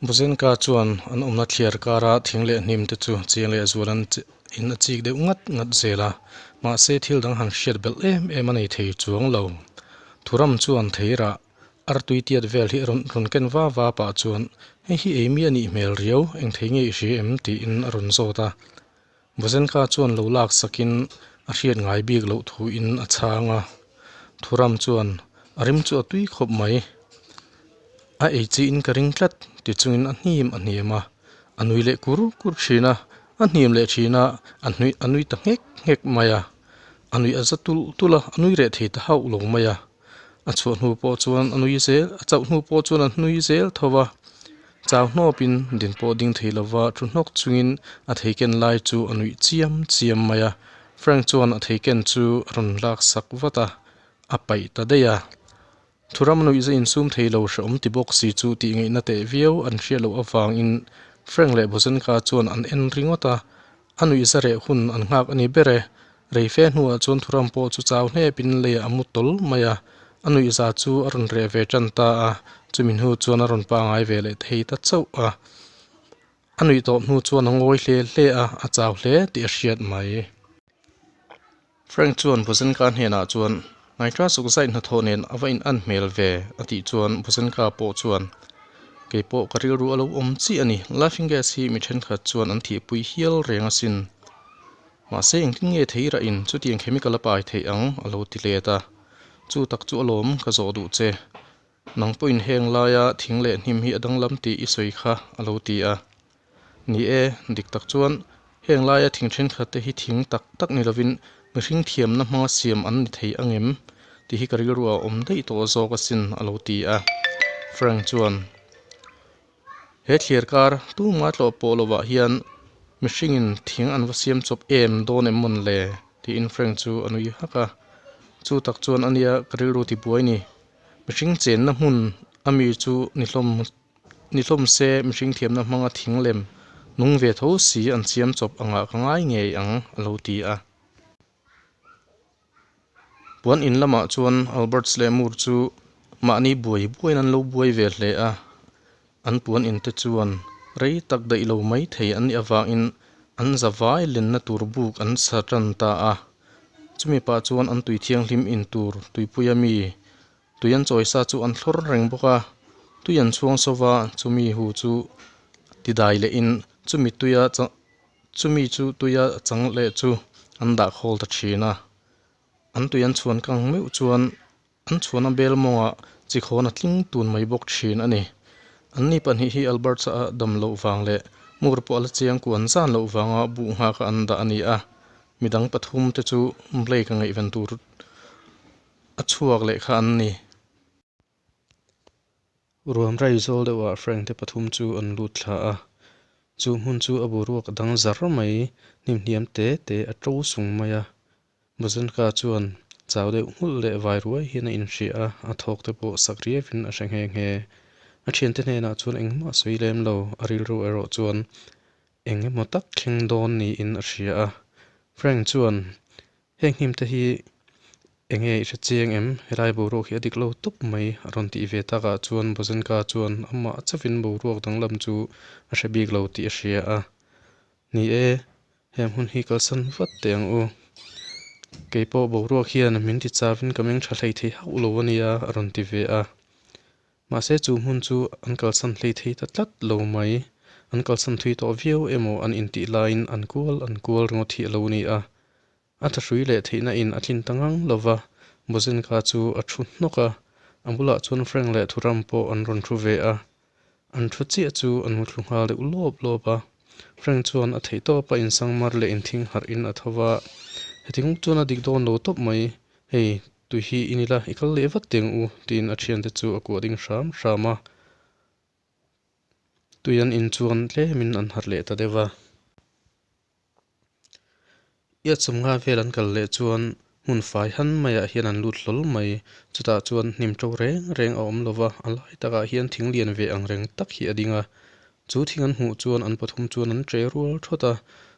Bozenka chuan an awmna thliar kara thing leh hnim te chu chiang leh zual an in a chik deuh ngat ngat zel a, mahse thil dang han hriat belh em em a nei thei chuang lo. Thuram chuan theirah artui tiat vel hi a rawn rawn ken va va pah chuan hei hi ei mi a nih hmel riau, eng thei nge i hria em tiin a rawn zawt a. Bozenka chuan lo lak sakin a hriat ngai bik loh thuin a chhang a. Thuram chuan a rim chu a tui khawp mai. A ei chiin ka ring tlat ti chungin a hnim a hniam a, a nui leh kur kur thin a, a hnim leh thin a, a hnui a nui ta nghek nghek mai a. A nui a za tulh tulh a, a nui reh thei ta hauh lo mai a. A chhuah hnu pawh chuan a nui zel, a chauh hnu pawh chuan a nui zel tho a. Chau hnawpin din pawh ding thei lova thu hnawk chungin a theiken lai chu a nuih chiam chiam mai a. Frank chuan a theiken chu a rawn lak sak vat a, a paih ta daih a. Thuram nuih za insum thei lo hrehawm ti bawk si chu tih ngaihna teh viau an hriat loh avangin Frank leh Bozenka chuan an en ringawt a, a nuih za reh hun an nghak a ni ber e. Rei fe hnuah chuan Thuram pawh chu chau hnepin leiah a mu tawl mai a, a nuih za chu a rawn reh ve tan ta a, chumi hnu chuan a rawn pangai ve leh thei ta chauh a. A nuih tawh hnu chuan a ngawi hle hle a, a chau hle tih a hriat mai. Frank chuan Bozenka hnenah chuan, Ngaihtuah suk zai hnathawh nen a va in an hmel ve, a tih chuan Bozenka pawh chuan, Kei pawh ka rilru a lo awm chiah a ni, laughing gas hi mi thenkhat chuan an thihpui hial reng asin. Mahse engtin nge thei rah in chutiang chemical a pai theih ang, a lo ti let a. Chu tak chu alawm ka zawh duh che. Nang pawhin heng laia thing leh hnim hi a danglam tih i sawi kha, a lo ti a. Ni e, dik tak chuan heng laia thing thenkhat te hi thing tak tak ni lovin mihring thiamna hmanga siam an ni thei angem tih hi ka rilru a awm daih tawh zawk asin, a lo ti a. Frank chuan, He thliar kar tuma tlawh pawh lovah hian mihringin thing an va siam chawp em dawn em mawn le? tiin Frank chu a nui hak a. Chu tak chuan ania ka rilru tibuai ni. Mihring chenna hmun a mi chu ni hlawm ni hlawm se mihring thiamna hmanga thing lem nung ve tho si an siam chawp angah ka ngai ngei ang a lo ti a. Puan in lamah chuan Alberts leh Moore chu mahni buai buaiin an lo buai ve hle a, an puan in te chuan rei tak daih lo mai thei an nih avangin an zavai lenna tur buk an sa tan ta a. Chumi pah chuan an tui thianghlim in tur tuipuia mi tui an chawi sa chu an thlawr reng bawk a, tui an chhuang sova chumi hu chu tidai lehin chumi tuia chumi chu tuia chang leh chu an dah khawl ta thin a. An tui an chhuan kang meuh chuan An chhuahna bel mawngah chi khawn a tling tun mai bawk thin a ni. Anni pahnih hi Alberts-a dam loh vang leh Moore pawh a la chiang kuan zan loh vanga buh nghaka an dah a ni a. Midang pathum te chu Blake-a ngaihven tur a chhuak leh kha an ni. Ruam rai zawl deuhah Frank te pathum chu an lut thla a. Chu hmun chu a boruak a dang zar mai, hnimhniam te te a to sung mai a. Bozenka chuan chau deuh nghulh leh vai ruai hian a inhria a, a thawk te pawh sak riavin a hre nghe nghe. A thiante hnenah chuan engmah sawi lem lo, a rilru erawh chuan eng emaw tak thleng dawn niin a hria a. Frank chuan, Heng hnim te hi enge i hre chiang em? Helai boruak hi a dik lo tawp mai a rawn tih ve takah chuan Bozenka chuan amah chauhin boruak danglam chu a hre bik lo tih a hria a. Ni e, Heng hun hi kalsan vat teh ang u. Kei pawh boruak hian min ti chavin ka meng tha hlei thei hauh lo a nia a rawn ti ve a. Mahse chu hmun chu an kalsan hlei thei ta tlat lo mai. An kalsan thui tawh viau emaw an intih laiin an kual an kual ringawt hi a lo ni a. A thahrui leh theihna in a tlin ta ngang lo va, Bozenka chu a thu hnawk a. A bulah chuan Frank leh Thuram pawh an rawn thu ve a. An thu chiah chu an mu thlu nghal deuh lawp lawp a. Frank chuan a theih tawp a insangmar leh inthing harh in a tho va. Heti nguk chuan a dik dawn lo tawp mai. Hei, tui hi in ila, i kal leh vat teh ang u, tiin a thiante chu a kuah ding hram hram a. Tui an in chuan tlemin an harh leh ta deuh a. Ia chawmnga vel an kal leh chuan hmun fai han maiah hian an lut hlawl mai. Chutah chuan hnim to reng reng a awm lo va, a lai takah hian thing lian ve ang reng tak hi a ding a. Chu thing an hmuh chuan an pathum chuan an tre rual thawt a.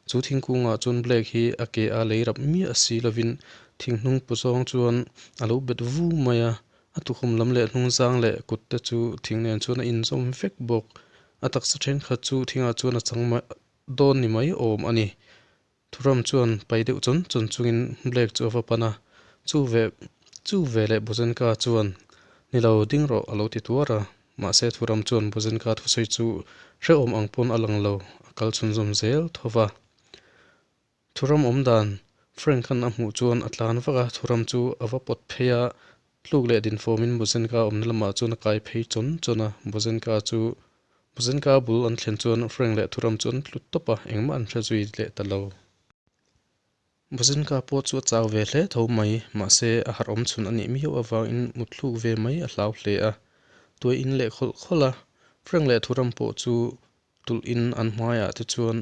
Chu thingkungah chuan Blake hi a ke a lei rap miah si lovin thing hnung pu zawng chuan a lo bet vu mai a. A tukhum lam leh hnung zang leh kut te chu thing nen chuan a inzawm vek bawk. A taksa thenkhat chu thingah chuan a chang dawn ni mai awm a ni. Thuram chuan pai deuh chawn chawn chungin Blake chu a va pan a, chu ve chu veleh Bozenka chuan, Ni lo, ding rawh, a lo ti tuar a. Mahse Thuram chuan Bozenka thusawi chu hrehawm ang pawn a lang lo, a kal chhunzawm zel tho va. Thuram awm dan Frank-a'n a hmuh chuan a tlan vak a, Thuram chu a va pawt phei a, tluk leh dinfawmin Bozenka awmna lamah chuan a kai phei chawn chawn a, Bozenka chu Bozenka bul an thlen chuan Frank leh Thuram chu an tlu tawp a, engmah an hre zui leh ta lo. Bozenka pawh chu a chau ve hle tho mai, mahse a harh awm chhun a nih miau avangin mutthluk ve mai a hlau hle a, tuai in leh khawlh khawlh a, Frank leh Thuram pawh chu Tulh in an hmaiah te chuan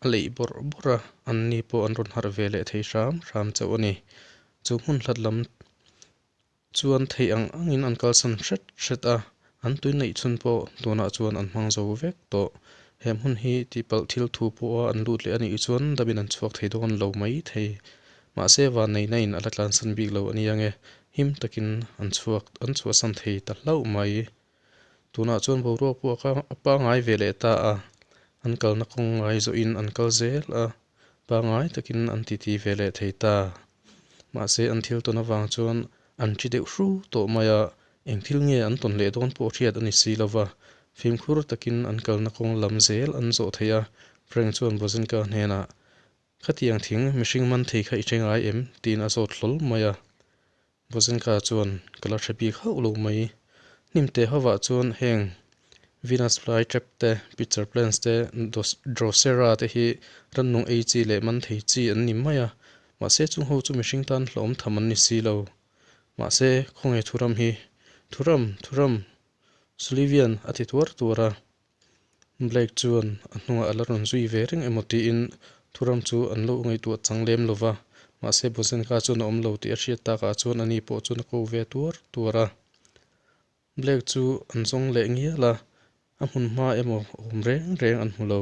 a leih bawrh bawrh a, anni pawh an rawn harh ve leh thei hram hram chauh a ni. Chu hmun hlat lam chuan theih ang angin an kalsan hret hret a, an tui neih chhun pawh tunah chuan an hmang zo vek tawh. He hmun hi tihpalh thil thu pawha an lut leh a nih chuan damin an chhuak thei dawn lo mai thei. Mahse vanneihna in a la tlansan bik lo a nia nge, him takin an chhuak an chhuahsan thei ta hlauh mai. Tunah chuan boruak pawh a pangngai ve leh ta a, an kalna kawng ngai zawhin an kal zel a, pangngai takin an titi ve leh thei ta. Mahse an thil tawn avang chuan an ṭi deuh hru tawh mai a, eng thil nge an tawn leh dawn pawh hriat a ni si lo va, fimkhur takin an kalna kawng lam zel an zawh thei a, Frank chuan Bozenka hnenah, Khatiang thing mihring man thei kha i hre ngai em? tiin a zawt hlawl mai a. Bozenka chuan, Ka la hre bik hauh lo mai. Hnimte hovah chuan heng Venus fly trap te, pitcher plants te, Drosera te hi rannung ei chi leh man thei chi an ni mai a. Mahse chung ho chu mihring tan hlauhawm tham an ni si lo. Mahse, khawnge Thuram hi? Thuram! Thuram! Sullivian a ti tuar tuar a. Blake chuan a hnungah a la rawn zui ve reng emaw tiin thuram chu an lo ngaihtuah chang lem lo va, mahse Bozenka chuan a awm lo tih a hriat takah chuan ani pawh chuan a ko ve tuar tuar a. Blake chu an zawng leh ngial a, a hmun hma emaw awm reng reng an hmu lo.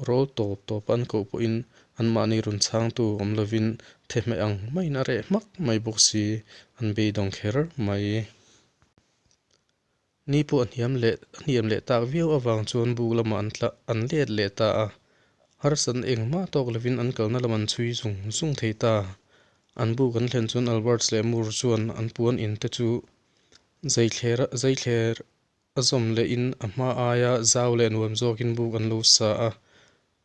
Rawl tawp tawpa an koh pawhin anmahni rawn chhangtu awm lovin thehmeh ang maiin a reh hmak mai bawk si, an beidawng kher mai. Ni pawh a hniam leh a hniam leh tak viau avang chuan buk lamah an tla an let leh ta a. Harsan engmah tawk lovin an kalna lam an chhui zung zung thei ta. An buk an thlen chuan Alberts leh Moore chuan an puan in te chu zaithler zaithler a zawm lehin a hma aia zau leh nuam zawkin buk an lo sa a.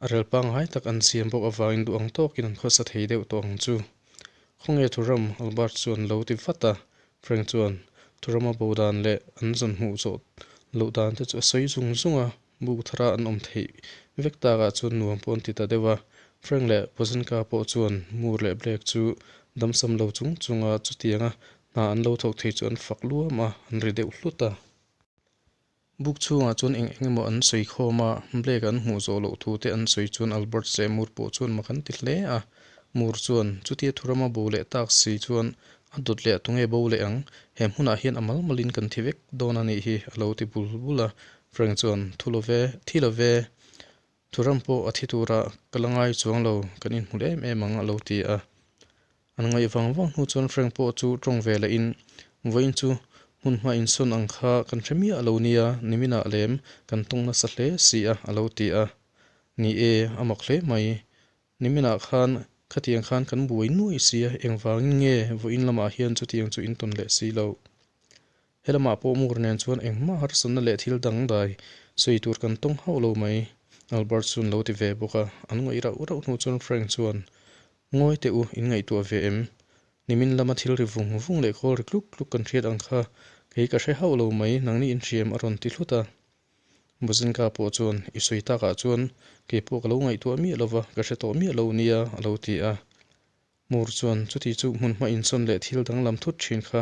A rel pangngai tak an siam bawk avangin duh ang tawkin an khawsa thei deuh tawh ang chu. Khawnge Thuram, Albert chuan lo ti vat a. Frank chuan Thurama bo dan leh an zawn hmuh zawh loh dan te chu a sawi zung zung a, buk thara an awm theih vek takah chuan nuam pawh an ti ta deuh a. Frank leh Bozenka pawh chuan Moore leh Blake chu damsam lo chung chunga chutianga hna an lo thawk thei chu an fak luam a, an ri deuh hlut a. Buk chhungah chuan eng eng emaw an sawi khawm a, Blake an hmuh zawh loh thu te an sawi chuan Albert leh Moore pawh chuan mak an ti hle a. Moore chuan, Chutia thurama bo leh tak si chuan a dawt leh a tunge bo leh ang? He hmunah hian a mal malin kan thi vek dawn a nih hi, a lo ti bul bul a. Frank chuan, Thu lo ve, thi lo ve. Thuram pawh a thi turah ka la ngai chuang lo, kan inhmu leh em em ang, a lo ti a. An ngaih vang vang hnu chuan Frank pawh chu tawng ve lehin, Vawiin chu hmun hma insawn ang kha kan hre miah lo nia, niminah lem kan tawng nasa hle si a, a lo ti a. Ni e, a mak hle mai. Niminah khan khatiang khan kan buai nuai si a, engvangin nge vawiin lamah hian chutiang chu intawn leh si loh? He lamah pawh Moore nen chuan engmah harsatna leh thil dangdai sawi tur kan tawng hauh lo mai, Albert chuan lo ti ve bawk a. An ngaih rauh rauh hnu chuan Frank chuan, Ngawi teh u, in ngaihtuah ve em? Nimin lama thil ri vung vung leh khawl ri tluk tluk kan hriat ang kha kei ka hre hauh lo mai, nangni in hriam a rawn ti hlut a. Bozenka pawh chuan, I sawi takah chuan kei pawh ka lo ngaihtuah miah lo va, ka hre tawh miah lo nia, a lo ti a. Moore chuan, Chuti chu hmun hma insawn leh thil danglam thut thin kha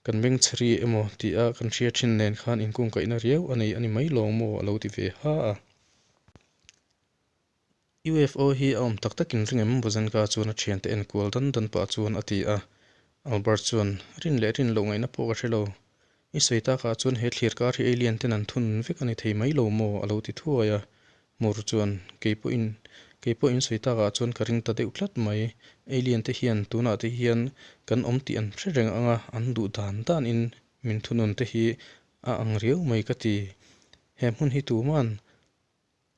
kan bengchheri emaw tia kan hria thin nen khan inkungkaihna riau a nei a ni mai lawng maw? a lo ti ve ha a. UFO hi a awm tak takin ring em? Bozenka chuan a thiante enkual dan dan pah chuan a ti a. Albert chuan, Rin leh rin loh ngaihna pawh ka hre lo. I sawi takah chuan he thlir kar hi alien ten an thun vek a ni thei mai lo maw? a lo ti thuai a. Moore chuan, Kei pawhin, kei pawh in sawi takah chuan ka ring ta deuh tlat mai. Alien te hian tunah te hian kan awm tih an hre reng ang a, an duh dan danin min thunun te hi a ang riau mai ka ti. He hmun hi tuman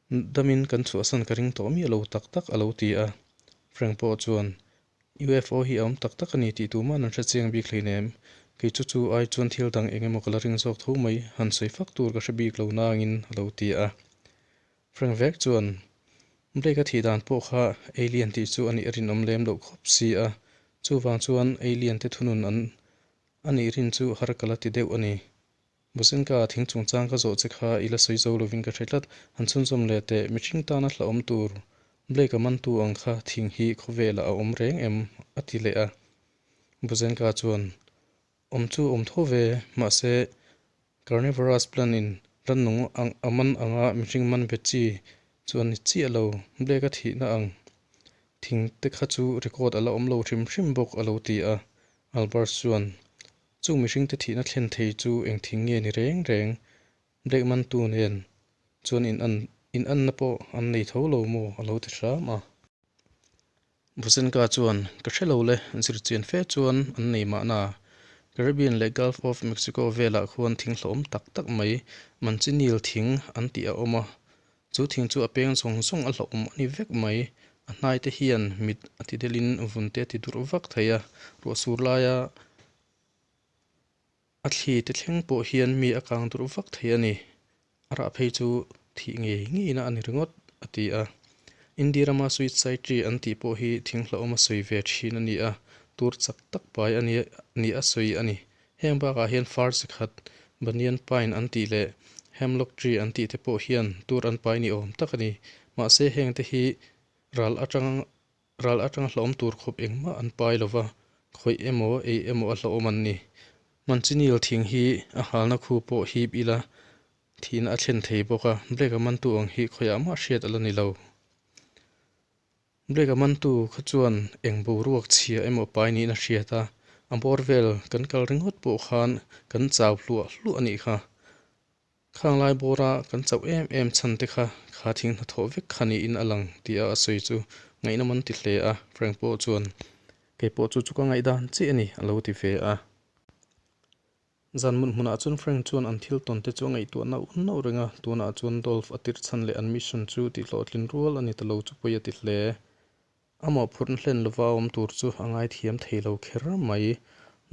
damin kan chhuahsan ka ring tawh miah lo tak tak a lo ti a. Frank pawh chuan, UFO hi a awm tak tak a ni tih tuman an hre chiang bik hleinem. Kei chu chu ai chuan thil dang eng emaw ka la ring zawk tho mai, han sawi fak tur ka hre bik lo nangin a lo ti a. Frank vek chuan, Blake a thih dan pawh kha alien tih chu a nih a rinawm lem loh khawp si a, chuvang chuan alien te thunun an a nih rin chu har ka la ti deuh a ni. Bosenka, thing chungchang ka zawh che kha i la sawi zo lovin ka hre tlat. Han chhunzawm leh teh, mihring tana hlauhawm tur Blake-a mantu ang kha thing hi khawvelah a awm reng em? a ti leh a. Bosenka chuan, Awm chu awm tho ve, mahse carnivorous plant in rannung ang a man anga mihring man ve chi chu a ni chiah lo. Blake-a thihna ang thing te kha chu record a la awm lo hrim hrim bawk a lo ti a. Albert chuan, Chung mihringte thihna thlen thei chu eng thing nge ni reng reng? Blake mantu nen chuan in an in anna pawh an nei tho lo maw? a lo ti hram a. Bozenka chuan, Ka hre lo le, zirchian fe chuan an nei mahna. Caribbean leh Gulf of Mexico velah khuan thing hlawm tak tak mai, Manchineel thing an tih a awm a. Chu thing chu a peng zawng zawng a hlauhawm a ni vek mai. A hnai te hian mit a ti delhin vun te a ti durh vak thei a, ruah sur laia a thli te thleng pawh hian mi a kang durh vak thei a ni. A rah phei chu thih ngei ngeina a ni ringawt, a ti a. India rama suicide tree an tih pawh hi thing hlauhawm a sawi ve thin a ni a, tur chak tak pai a ni a sawi a ni. Heng bakah hian far chi khat Banyan Pine an tih leh Hemlock Tree an tih te pawh hian tur an pai ni awm tak a ni. Mahse heng te hi ral atang ral atanga hlauhawm tur khawp engmah an pai lo va, khawih emaw ei emaw a hlauhawm an ni. Manchineel thing hi a halna khu pawh hip ila thihna a thlen thei bawk a, Blake a mantu ang hi khawiah mah hriat a la ni lo. Blake a mantu kha chuan eng boruak chhia emaw pai niin a hriat a, a bawr vel kan kal ringawt pawh khan kan chau hluah hluah a nih kha. Khang lai bawra kan chauh em em chhan te kha kha thing hnathawh vek kha niin a lang tia a sawi chu ngaihnawm an ti hle a, Frank pawh chuan, Kei pawh chu chu ka ngaihdan chiah a ni a lo ti ve a. Zan mut hmunah chuan Frank chuan an thil tawn te chu a ngaihtuah nauh nauh reng a, tunah chuan Dolph a tirh chhan leh an mission chu tihhlawhtlin rual a ni ta lo chu pawi a ti hle. A mawhphurhna hlen lova a awm tur chu a ngaithiam thei lo kher mai.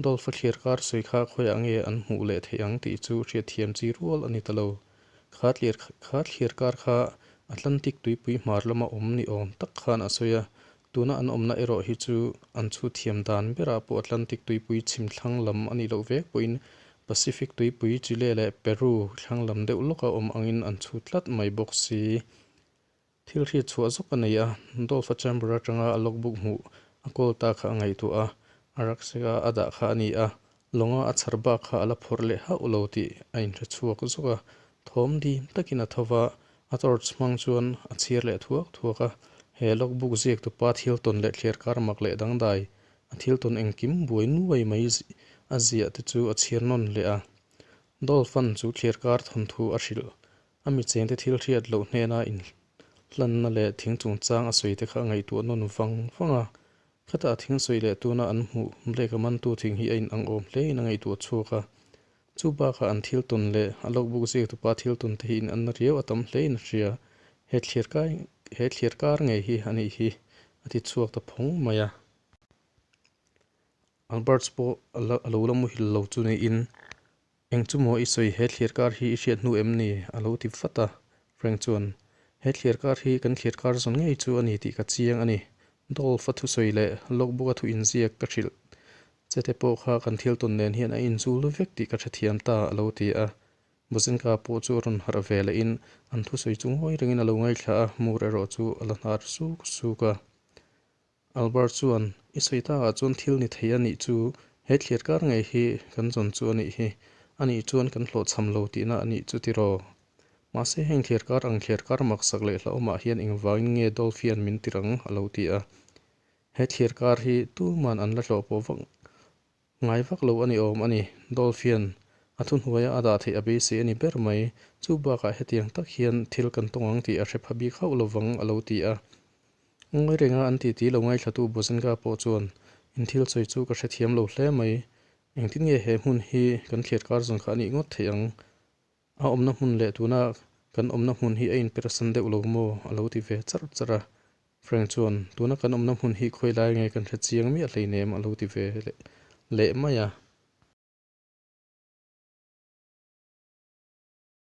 Dolph a thlir kar sawi kha khawiah nge an hmuh leh theih ang tih chu hriatthiam chi rual a ni ta lo. Kha tlir kha thlir kar kha Atlantic tuipui hmar lama awm ni awm tak khan a sawi a, Tuna an awmna erawh hi chu an chhut thiam dan berah pawh Atlantic tuipui chhim thlang lam a nih loh vek pawhin Pacific tuipui Chile leh Peru thlang lam deuh lawka awm angin an chhut tlat mai bawk si. Thil hriat chhuah zawk a nei a, Dolph-a chamber atanga a logbook hmuh a kawl ta kha a ngaihtuah a, a rucksack a a dah kha a ni a, lawnga a chhar bak kha a la phawrh leh hauh lo tih a inhre chhuak zawk a, thawm dim takin a tho va, A torch hmang chuan a chhir leh thuak thuak a, he logbook ziak tupa thil tawn leh thliar kar mak leh dangdai, a thil tawn engkim buai nuai mai a ziah te chu a chhir nawn leh a. Dolph-a'n chu thliar kar thawnthu a hrilh. A mi chengte thil hriat loh hnena inhlanna leh thing chungchang a sawi te kha a ngaihtuah nawn vang vang a. Khata a thing sawi leh tuna an hmuh Blake-a mantu thing hi a inang awm hlein a ngaihtuah chhuak a. Chu bakah an thil tawn leh a logbook ziaktupa thil tawn te hi in anna riau a tam hle in a hria. He thlir kai he thlir kar ngei hi a nih hi a ti chhuak ta phawng mai a. Alberts pawh a la a lo la muhil lo chu niin, Eng chu maw i sawi he thlir kar hi i hriat hnu em ni? a lo ti vat a. Frank chuan, He thlir kar hi kan thlir kar zawn ngei chu a ni tih ka chiang a ni. Dolph a thusawi leh logbook a thu inziak ka hrilh Chete pawh kha kan thil tawn nen hian a inzul vek tih ka hrethiam ta, a lo ti a. Bozenka pawh chu a rawn harh ve lehin an thusawi chu ngawi rengin a lo ngaithla a, Moore erawh chu a la hnar suk suk a. Albert chuan, I sawi takah chuan thil ni thei a nih chu, he thlir kar ngei hi kan zawn chu a nih hi, a nih chuan kan hlawhchham lo tihna a nih chu tiraw? Mahse heng thlir kar ang thlir kar maksak leh hlauhawmah hian engvangin nge Dolph hian min tir ang? a lo ti a. He thlir kar hi tuman an la hlawh pawh vak ngai vak lo a ni awm a ni. Dolph hian a thuhnuaia a dah theih a beisei a ni ber mai. Chu bakah hetiang tak hian thil kan tawng ang tih a hre pha bik hauh lovang a lo ti a. Ngawi renga an titi lo ngaithlatu Bozenka pawh chuan, In thil sawi chu ka hrethiam lo hle mai. Engtin nge he hmun hi kan thlir kar zawn kha a nih ngawt theih ang? A awmna hmun leh tuna kan awmna hmun hi a inpersan deuh lo maw? a lo ti ve charh charh a. Frank chuan, Tuna kan awmna hmun hi khawi lai nge kan hre chiang miah hleinem, a lo ti ve leh mai a.